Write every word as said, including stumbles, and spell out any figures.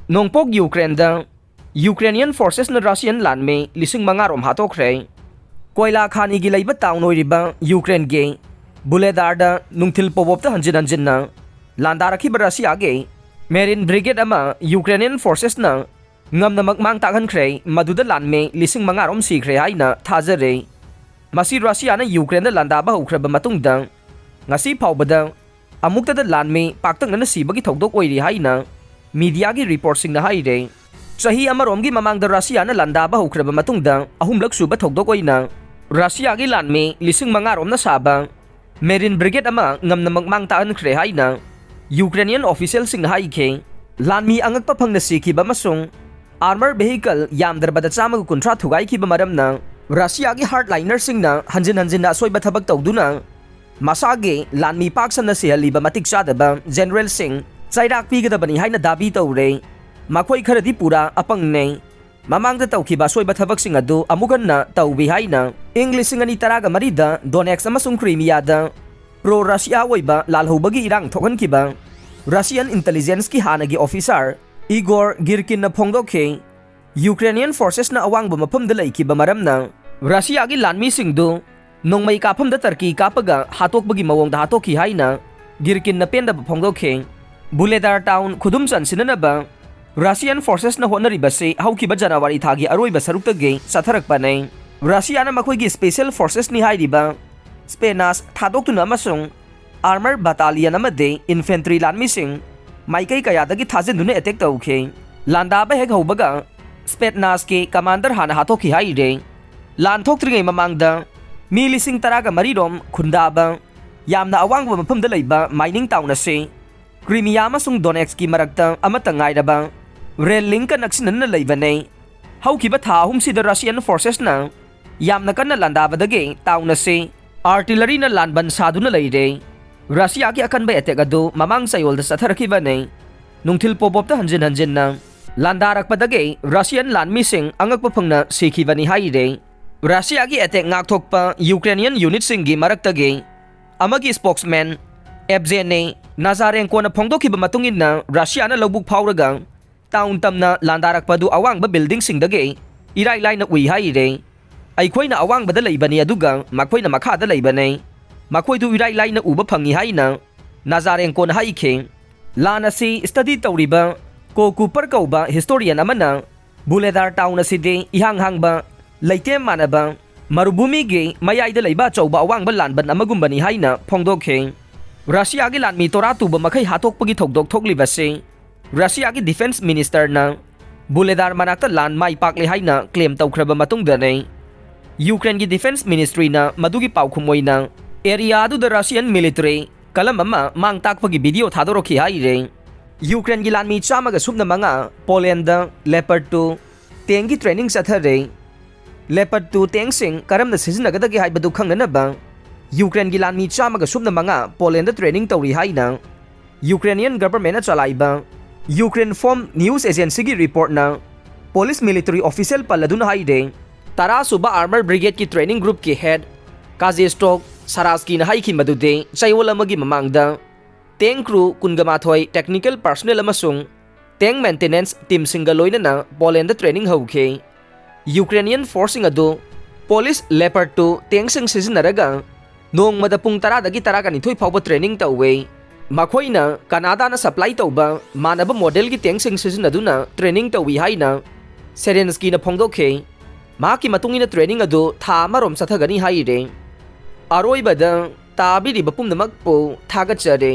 ꯅꯣꯡꯄꯣꯛ ꯌꯨꯀ꯭ꯔꯦꯟꯗ Ukrainian forcesꯅ Russian ꯂꯥꯟꯃꯤ ꯂꯤꯁꯤꯡ ꯃꯉꯥ ꯔꯣꯝ ꯍꯥꯠꯇꯣꯛꯈ꯭ꯔꯦ꯫ ꯀꯣꯏꯂꯥ ꯈꯥꯅꯤꯒꯤ ꯂꯩꯕ town ꯑꯣꯏꯔꯤꯕ ꯌꯨꯀ꯭ꯔꯦꯟꯒꯤ ꯕꯨꯂꯦꯗꯥꯔꯗ ꯅꯨꯡꯊꯤꯜ ꯄꯣꯕꯣꯞꯇ ꯍꯟꯖꯤꯟ ꯍꯟꯖꯤꯟꯅ ꯂꯥꯟꯗꯥꯔꯛꯈꯤꯕ ꯔꯁꯤꯌꯥꯒꯤ Marine Brigade ꯑꯃ Ukrainian forcesꯅ ꯉꯝꯅꯃꯛ ꯃꯥꯡ ꯇꯥꯛꯍꯟꯈ꯭ꯔꯦ, ꯃꯗꯨꯗ ꯂꯥꯟꯃꯤ ꯂꯤꯁꯤꯡ ꯃꯉꯥ ꯔꯣꯝ ꯁꯤꯈ꯭ꯔꯦ ꯍꯥꯏꯅ ꯊꯥꯖꯔꯦ꯫ ꯃꯁꯤ ꯔꯁꯤꯌꯥꯅ ꯌꯨꯀ꯭ꯔꯦꯟꯗ ꯂꯥꯟꯗꯥꯕ ꯍꯧꯈ꯭ꯔꯕ ꯃꯇꯨꯡꯗ ꯉꯁꯤ ꯐꯥꯎꯕꯗ ꯑꯃꯨꯛꯇꯗ ꯂꯥꯟꯃꯤ ꯄꯥꯛꯇꯛꯅꯅ ꯁꯤꯕꯒꯤ ꯊꯧꯗꯣꯛ ꯑꯣꯏꯔꯤ ꯍꯥꯏꯅ ꯃꯤꯗꯤꯌꯥꯒꯤ ꯔꯤꯄꯣꯔꯠꯁꯤꯡꯅ ꯍꯥꯏꯔꯦ꯫ ꯆꯍꯤ ꯑꯃꯔꯣꯝꯒꯤ ꯃꯃꯥꯡꯗ ꯔꯁꯤꯌꯥꯅ ꯂꯥꯟꯗꯥꯕ ꯍꯧꯈ꯭ꯔꯕ ꯃꯇꯨꯡꯗ ꯑꯍꯨꯝꯂꯛ ꯁꯨꯕ ꯊꯧꯗꯣꯛ ꯑꯣꯏꯅ ꯔꯁꯤꯌꯥꯒꯤ ꯂꯥꯟꯃꯤ ꯂꯤꯁꯤꯡ ꯃꯉꯥ ꯔꯣꯝꯅ ꯁꯥꯕ Marine Brigade ꯑꯃ ꯉꯝꯅꯃꯛ ꯃꯥꯡ ꯇꯥꯛꯍꯟꯈ꯭ꯔꯦ ꯍꯥꯏꯅ Ukrainian officialꯁꯤꯡꯅ ꯍꯥꯏꯈꯤ꯫ ꯂꯥꯟꯃꯤ ꯑꯉꯛꯄ ꯐꯪꯅ ꯁꯤꯈꯤꯕ ꯑꯃꯁꯨꯡ armor vehicle ꯌꯥꯝꯗ꯭ꯔꯕꯗ ꯆꯥꯝꯃꯒ ꯀꯨꯟꯊ꯭ꯔꯥ ꯊꯨꯒꯥꯏꯈꯤꯕ ꯃꯔꯝꯅ ꯔꯁꯤꯌꯥꯒꯤ hardlinerꯁꯤꯡꯅ ꯍꯟꯖꯤꯟ ꯍꯟꯖꯤꯟꯅ ꯑꯁꯣꯏꯕ ꯊꯕꯛ ꯇꯧꯗꯨꯅ ꯃꯁꯥꯒꯤ ꯂꯥꯟꯃꯤ ꯄꯥꯛ ꯁꯟꯅ ꯁꯤꯍꯜꯂꯤꯕ ꯃꯇꯤꯛ ꯆꯥꯗꯕ generalꯁꯤꯡ ꯆꯩꯔꯥꯛ ꯄꯤꯒꯗꯕꯅꯤ ꯍꯥꯏꯅ ꯗꯥꯕꯤ ꯇꯧꯔꯦ꯫ ꯃꯈꯣꯏ ꯈꯔꯗꯤ ꯄꯨꯔꯥ ꯑꯄꯪꯅꯦ꯫ ꯃꯃꯥꯡꯗ ꯇꯧꯈꯤꯕ ꯑꯁꯣꯏꯕ ꯊꯕꯛꯁꯤꯡ ꯑꯗꯨ ꯑꯃꯨꯛ ꯍꯟꯅ ꯇꯧꯏ ꯍꯥꯏꯅ ꯏꯪ ꯂꯤꯁꯤꯡ ꯑꯅꯤ ꯇꯔꯥꯒ ꯃꯔꯤꯗ Donetsk ꯑꯃꯁꯨꯡ Crimeaꯗ pro Russia ꯑꯣꯏꯕ ꯂꯥꯜꯍꯧꯕꯒꯤ ꯏꯔꯥꯡ ꯊꯣꯛꯍꯟꯈꯤꯕ Russian intelligenceꯀꯤ ꯍꯥꯟꯅꯒꯤ officer Igor Girkinꯅ ꯐꯣꯡꯗꯣꯛꯈꯤ꯫ Ukrainian forcesꯅ ꯑꯋꯥꯡꯕ ꯃꯐꯝꯗ ꯂꯩꯈꯤꯕ ꯃꯔꯝꯅ ꯔꯁꯤꯌꯥꯒꯤ ꯂꯥꯟꯃꯤꯁꯤꯡꯗꯨ ꯅꯣꯡꯃꯩ ꯀꯥꯞꯐꯝꯗ ꯇꯔꯀꯤ ꯀꯥꯞꯄꯒ ꯍꯥꯠꯇꯣꯛꯄꯒꯤ ꯃꯑꯣꯡꯗ ꯍꯥꯠꯇꯣꯛꯈꯤ ꯍꯥꯏꯅ ꯒꯤꯔꯀꯤꯟꯅ ꯄꯦꯟꯗꯕ ꯐꯣꯡꯗꯣꯛꯈꯤ꯫ ꯕꯨꯂꯦꯗꯥꯔ town ꯈꯨꯗꯨꯝ ꯆꯟꯁꯤꯟꯅꯅꯕ Russian forcesꯅ ꯍꯣꯠꯅꯔꯤꯕꯁꯤ ꯍꯧꯈꯤꯕ ꯖꯅꯋꯥꯔꯤ ꯊꯥꯒꯤ ꯑꯔꯣꯏꯕ ꯁꯔꯨꯛꯇꯒꯤ ꯆꯠꯊꯔꯛꯄꯅꯤ꯫ ꯔꯁꯤꯌꯥꯅ ꯃꯈꯣꯏꯒꯤ special forcesꯅꯤ ꯍꯥꯏꯔꯤꯕ Spetsnaz ꯊꯥꯗꯣꯛꯇꯨꯅ ꯑꯃꯁꯨꯡ armor battalion ꯑꯃꯗꯤ infantry ꯂꯥꯟꯃꯤꯁꯤꯡ ꯃꯥꯏꯀꯩ ꯀꯌꯥꯗꯒꯤ ꯊꯥꯖꯤꯟꯗꯨꯅ attack ꯇꯧꯈꯤ꯫ ꯂꯥꯟꯗꯥꯕ ꯍꯦꯛ ꯍꯧꯕꯒ Spetsnazꯀꯤ commander ꯍꯥꯟꯅ ꯍꯥꯠꯇꯣꯛꯈꯤ ꯍꯥꯏꯔꯦ꯫ ꯂꯥꯟ ꯊꯣꯛꯇ꯭ꯔꯤꯉꯩ ꯃꯃꯥꯡꯗ ꯃꯤ ꯂꯤꯁꯤꯡ ꯇꯔꯥꯒ ꯃꯔꯤ ꯔꯣꯝ ꯈꯨꯟꯗꯥꯕ ꯌꯥꯝꯅ ꯑꯋꯥꯡꯕ ꯃꯐꯝꯗ ꯂꯩꯕ mining town ꯑꯁꯤ Crimea ꯑꯃꯁꯨꯡ Donetskꯀꯤ ꯃꯔꯛꯇ ꯑꯃꯠꯇ ꯉꯥꯏꯔꯕ rail linkꯀ ꯅꯛꯁꯤꯟꯅꯅ ꯂꯩꯕꯅꯤ꯫ ꯍꯧꯈꯤꯕ ꯊꯥ ꯑꯍꯨꯝꯁꯤꯗ Russian forcesꯅ ꯌꯥꯝꯅ ꯀꯟꯅ ꯂꯥꯟꯗꯥꯕꯗꯒꯤ town ꯑꯁꯤ artilleryꯅ ꯂꯥꯟꯕꯟ ꯁꯥꯗꯨꯅ ꯂꯩꯔꯦ꯫ ꯔꯁꯤꯌꯥꯒꯤ ꯑꯀꯟꯕ attack ꯑꯗꯨ ꯃꯃꯥꯡ ꯆꯌꯣꯜꯗ ꯆꯠꯊꯔꯛꯈꯤꯕꯅꯤ꯫ ꯅꯨꯡꯊꯤꯜ ꯄꯣꯕꯣꯞꯇ ꯍꯟꯖꯤꯟ ꯍꯟꯖꯤꯟꯅ ꯂꯥꯟꯗꯥꯔꯛꯄꯗꯒꯤ Russian ꯂꯥꯟꯃꯤꯁꯤꯡ ꯑꯉꯛꯄ ꯐꯪꯅ ꯁꯤꯈꯤꯕꯅꯤ ꯍꯥꯏꯔꯦ꯫ ꯔꯁꯤꯌꯥꯒꯤ attack ꯉꯥꯛꯊꯣꯛꯄ Ukrainian unitꯁꯤꯡꯒꯤ ꯃꯔꯛꯇꯒꯤ ꯑꯃꯒꯤ spokesman Evgeny Nazarenkoꯅ ꯐꯣꯡꯗꯣꯛꯈꯤꯕ ꯃꯇꯨꯡ ꯏꯟꯅ, ꯔꯁꯤꯌꯥꯅ ꯂꯧꯕꯨꯛ ꯐꯥꯎꯔꯒ ꯇꯥꯎꯟ ꯇꯝꯅ ꯂꯥꯟꯗꯥꯔꯛꯄ ꯑꯗꯨ ꯑꯋꯥꯡꯕ ꯕꯤꯜꯗꯤꯡꯁꯤꯡꯗꯒꯤ ꯏꯔꯥꯏ ꯂꯥꯏꯅ ꯎꯏ ꯍꯥꯏꯔꯦ꯫ "ꯑꯩꯈꯣꯏꯅ ꯑꯋꯥꯡꯕꯗ ꯂꯩꯕꯅꯤ, ꯑꯗꯨꯒ ꯃꯈꯣꯏꯅ ꯃꯈꯥꯗ ꯂꯩꯕꯅꯤ꯫ ꯃꯈꯣꯏꯗꯨ ꯏꯔꯥꯏ ꯂꯥꯏꯅ ꯎꯕ ꯐꯪꯏ" ꯍꯥꯏꯅ ꯅꯥꯖꯥꯔꯦꯡꯀꯣꯅ ꯍꯥꯏꯈꯤ꯫ ꯂꯥꯟ ꯑꯁꯤ ꯁ꯭ꯇꯗꯤ ꯇꯧꯔꯤꯕ ꯀꯣ ꯀꯨꯄꯔ ꯀꯧꯕ ꯍꯤꯁꯇꯣꯔꯤꯌꯟ ꯑꯃꯅ, "ꯕꯨꯂꯦꯗꯥꯔ ꯇꯥꯎꯟ ꯑꯁꯤꯗꯤ ꯏꯍꯥꯡ ꯍꯥꯡꯕ, ꯂꯩꯇꯦꯝ ꯃꯥꯟꯅꯕ ꯃꯔꯨꯚꯨꯃꯤꯒꯤ ꯃꯌꯥꯏꯗ ꯂꯩꯕ ꯑꯆꯧꯕ ꯑꯋꯥꯡꯕ ꯂꯥꯟꯕꯟ ꯑꯃꯒꯨꯝꯕꯅꯤ" ꯍꯥꯏꯅ ꯐꯣꯡꯗꯣꯛꯈꯤ꯫ ꯔꯁꯤꯌꯥꯒꯤ ꯂꯥꯟꯃꯤ ꯇꯣꯔꯥ ꯇꯨꯕ ꯃꯈꯩ ꯍꯥꯠꯇꯣꯛꯄꯒꯤ ꯊꯧꯗꯣꯛ ꯊꯣꯛꯂꯤꯕꯁꯤ ꯔꯁꯤꯌꯥꯒꯤ ꯗꯤꯐꯦꯟꯁ ꯃꯤꯅꯤꯁꯇꯔꯅ ꯕꯨꯂꯦꯗꯥꯔ ꯃꯅꯥꯛꯇ ꯂꯥꯟ ꯃꯥꯏ ꯄꯥꯛꯂꯦ ꯍꯥꯏꯅ ꯀ꯭ꯂꯦꯝ ꯇꯧꯈ꯭ꯔꯕ ꯃꯇꯨꯡꯗꯅꯤ꯫ ꯌꯨꯀ꯭ꯔꯦꯟꯒꯤ ꯗꯤꯐꯦꯟꯁ ꯃꯤꯅꯤꯁꯇ꯭ꯔꯤꯅ ꯃꯗꯨꯒꯤ ꯄꯥꯎꯈꯨꯝ ꯑꯣꯏꯅ ꯑꯦꯔꯤꯌꯥ ꯑꯗꯨꯗ ꯔꯁꯤꯌꯟ ꯃꯤꯂꯤꯇꯔꯤ ꯀꯂꯝ ꯑꯃ ꯃꯥꯡ ꯇꯥꯛꯄꯒꯤ ꯚꯤꯗꯤꯑꯣ ꯊꯥꯗꯣꯔꯛꯈꯤ ꯍꯥꯏꯔꯦ꯫ ꯌꯨꯀ꯭ꯔꯦꯟꯒꯤ ꯂꯥꯟꯃꯤ ꯆꯥꯝꯃꯒ ꯁꯨꯞꯅ ꯃꯉꯥ ꯄꯣꯂꯦꯟꯗ ꯂꯦꯄꯔꯗ ꯇꯨ ꯇꯦꯡꯒꯤ ꯇ꯭ꯔꯦꯅꯤꯡ ꯆꯠꯊꯔꯦ꯫ ꯂꯦꯄꯔꯗ ꯇꯨ ꯇꯦꯡꯁꯤꯡ ꯀꯔꯝꯅ ꯁꯤꯖꯤꯟꯅꯒꯗꯒꯦ ꯍꯥꯏꯕꯗꯨ ꯈꯪꯅꯅꯕ ꯌꯨꯀ꯭ꯔꯦꯟꯒꯤ ꯂꯥꯟꯃꯤ ꯆꯥꯝꯃꯒ ꯁꯨꯞꯅ ꯃꯉꯥ ꯄꯣꯂꯦꯟꯗ ꯇ꯭ꯔꯦꯅꯤꯡ ꯇꯧꯔꯤ ꯍꯥꯏꯅ ꯌꯨꯀ꯭ꯔꯦꯅꯤꯌꯟ ꯒꯚꯔꯟꯃꯦꯟꯠꯅ ꯆꯂꯥꯏꯕ ꯌꯨꯀ꯭ꯔꯦꯟ ꯐꯣꯝ ꯅ꯭ꯌꯨꯁ ꯑꯦꯖꯦꯟꯁꯤꯒꯤ ꯔꯤꯄꯣꯔꯠꯅ ꯄꯣꯂꯤꯁ ꯃꯤꯂꯤꯇꯔꯤ ꯑꯣꯐꯤꯁꯤꯌꯦꯜ ꯄꯜꯂꯗꯨꯅ ꯍꯥꯏꯔꯦ꯫ ꯇꯔꯥ ꯁꯨꯕ ꯑꯥꯔꯃꯔ ꯕ꯭ꯔꯤꯒꯦꯗꯀꯤ ꯇ꯭ꯔꯦꯅꯤꯡ ꯒ꯭ꯔꯨꯞꯀꯤ ꯍꯦꯗ ꯀꯥꯖꯦꯁꯇꯣꯛ ꯁꯥꯔꯥꯁꯀꯤꯅ ꯍꯥꯏꯈꯤ ꯃꯗꯨꯗꯤ ꯆꯌꯣꯜ ꯑꯃꯒꯤ ꯃꯃꯥꯡꯗ ꯇꯦꯡ ꯀ꯭ꯔꯨ ꯀꯨꯟꯒ ꯃꯥꯊꯣꯏ, ꯇꯦꯛꯅꯤꯀꯦꯜ ꯄꯥꯔꯁꯣꯅꯦꯜ ꯑꯃꯁꯨꯡ ꯇꯦꯡ ꯃꯦꯟꯇꯦꯅꯦꯟꯁ ꯇꯤꯝꯁꯤꯡꯒ ꯂꯣꯏꯅꯅ ꯄꯣꯂꯦꯟꯗ ꯇ꯭ꯔꯦꯅꯤꯡ ꯍꯧꯈꯤ꯫ ꯌꯨꯀ꯭ꯔꯦꯅꯤꯌꯟ ꯐꯣꯔꯁꯁꯤꯡ ꯑꯗꯨ ꯄꯣꯂꯤꯁ ꯂꯦꯄꯔꯗ ꯇꯨ ꯇꯦꯡꯁꯤꯡ ꯁꯤꯖꯤꯟꯅꯔꯒ ꯅꯣꯡꯃꯗ ꯄꯨꯡ ꯇꯔꯥꯗꯒꯤ ꯇꯔꯥꯒ ꯅꯤꯊꯣꯏ ꯐꯥꯎꯕ ꯇ꯭ꯔꯦꯅꯤꯡ ꯇꯧꯋꯤ꯫ ꯃꯈꯣꯏꯅ ꯀꯅꯥꯗꯥꯅ ꯁꯄ꯭ꯂꯥꯏ ꯇꯧꯕ ꯃꯥꯟꯅꯕ ꯃꯣꯗꯦꯜꯒꯤ ꯇꯦꯡꯁꯤꯡ ꯁꯤꯖꯤꯟꯅꯗꯨꯅ ꯇ꯭ꯔꯦꯅꯤꯡ ꯇꯧꯏ ꯍꯥꯏꯅ ꯁꯦꯔꯦꯟꯁꯀꯤꯅ ꯐꯣꯡꯗꯣꯛꯈꯤ꯫ ꯃꯍꯥꯛꯀꯤ ꯃꯇꯨꯡ ꯏꯟꯅ ꯇ꯭ꯔꯦꯅꯤꯡ ꯑꯗꯨ ꯊꯥ ꯑꯃꯔꯣꯝ ꯆꯠꯊꯒꯅꯤ ꯍꯥꯏꯔꯦ꯫ ꯑꯔꯣꯏꯕꯗ ꯇꯥꯕꯤꯔꯤꯕ ꯄꯨꯝꯅꯃꯛꯄꯨ ꯊꯥꯒꯠꯆꯔꯤ꯫